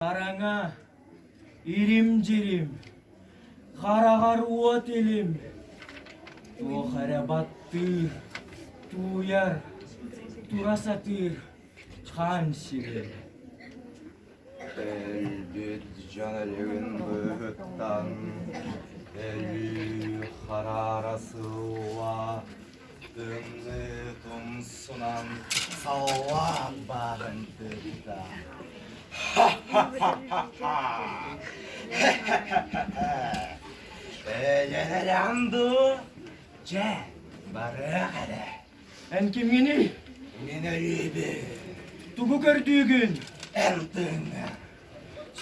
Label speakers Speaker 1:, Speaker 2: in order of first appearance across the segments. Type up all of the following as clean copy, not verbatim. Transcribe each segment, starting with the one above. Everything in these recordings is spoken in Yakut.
Speaker 1: Хараҥа, ирим-дьирим, хараҕар уот илим, туох эрэ баттыыр, тууйар, тура сатыыр хаан сирин.
Speaker 2: Өлбүт дьон өлүгүн быыһыттан өлүү хараара сылла Тымныы тумсунан саллаат бааһын тыытта. Ха-ха-ха-ха! Өлөн эрэҕин дуу? Дьэ, барыах эрэ.
Speaker 1: Эн кимҥиний?
Speaker 2: Мин өлүүбүн.
Speaker 1: Тугу көрдүүгүн?
Speaker 2: Эн тыыҥҥын.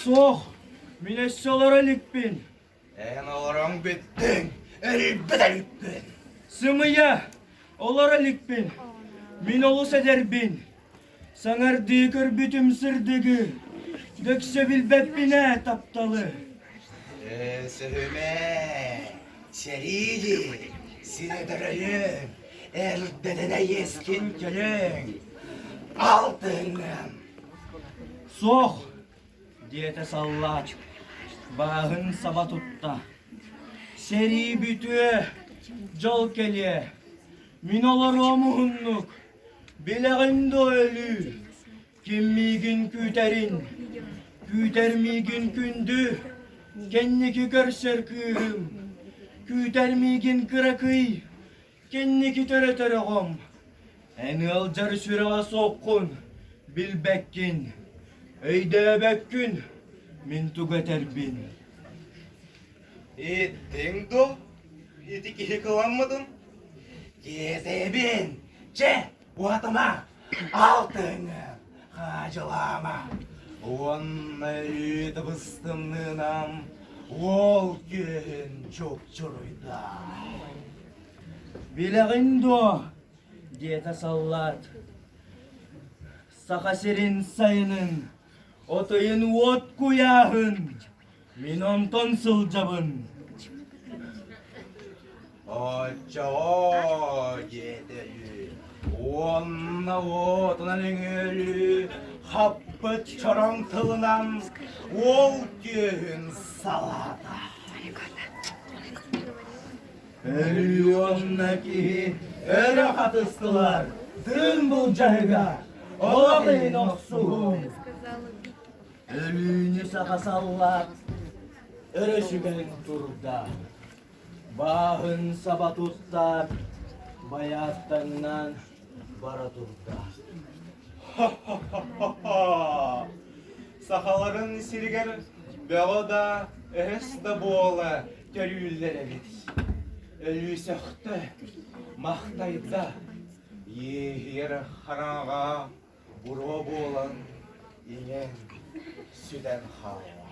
Speaker 1: Суох, мин өссө олоро иликпин.
Speaker 2: Эн олорон бүттүҥ, өлбүт өлбүт.
Speaker 1: Сымыйа, олоро иликпин. Мин олус эдэрбин. Саҥардыы көрбүтүм сырдыгы, дөксө билбэппин ээ тапталы.
Speaker 2: Ээ, сөһүмэ, сэрии дии, син эдэр өлүөҥ, эрдэтинэ иэскин төлөөҥ. Алтыҥҥын.
Speaker 1: Суох, диэтэ саллаат, бааһын саба тутта. Сэрии бүтүө, дьол кэлиэ. Мин олоруом уһуннук, билэҕин дуо өлүү, ким миигин күүтэрин, күүтэр миигин күндү, кэнники көрсөр кыыһым, күүтэр миигин кыракый, Кэнники төрөтөр оҕом, эн ыалдьар сүрэҕэ суоххун, билбэккин, өйдөөбөккүн, мин тугу этэрбин.
Speaker 2: Иттиҥ дуо? Ити киһи кыламмытын? Киэсэбин! Чэ, уһатыма! Алтыҥҥын хаадьылаама! Уонна өлүү тыбыстымныынан уол күөһүн чупчуруйда.
Speaker 1: Билэҕин дуо? диэтэ саллаат. Саха сирин сайынын, отойун уот куйааһын, мин онтон сылдьабын.
Speaker 2: Оччоҕо диэтэ өлүү, уонна уотунан өҥүөлүү хаппыт чороҥ тылынан уол түөһүн салаата.
Speaker 1: Өлүү уонна киһи өрө хатыстылар, тыын былдьаһыга, олох иһин охсуһуҥ. Өлүүнү саха саллаат өрө сүгэн турда. Бааһын саба туттаат, байааттаҥнаан бара турда.
Speaker 2: Ха-ха-ха-ха! Сахаларын сиригэр бөҕө да, өһөс да буола төрүүллэр эбит. Өлүү сөхтө, махтайда, иэһиэр хараҥаҕа буруо буолан иҥэн, сүтэн хаалла.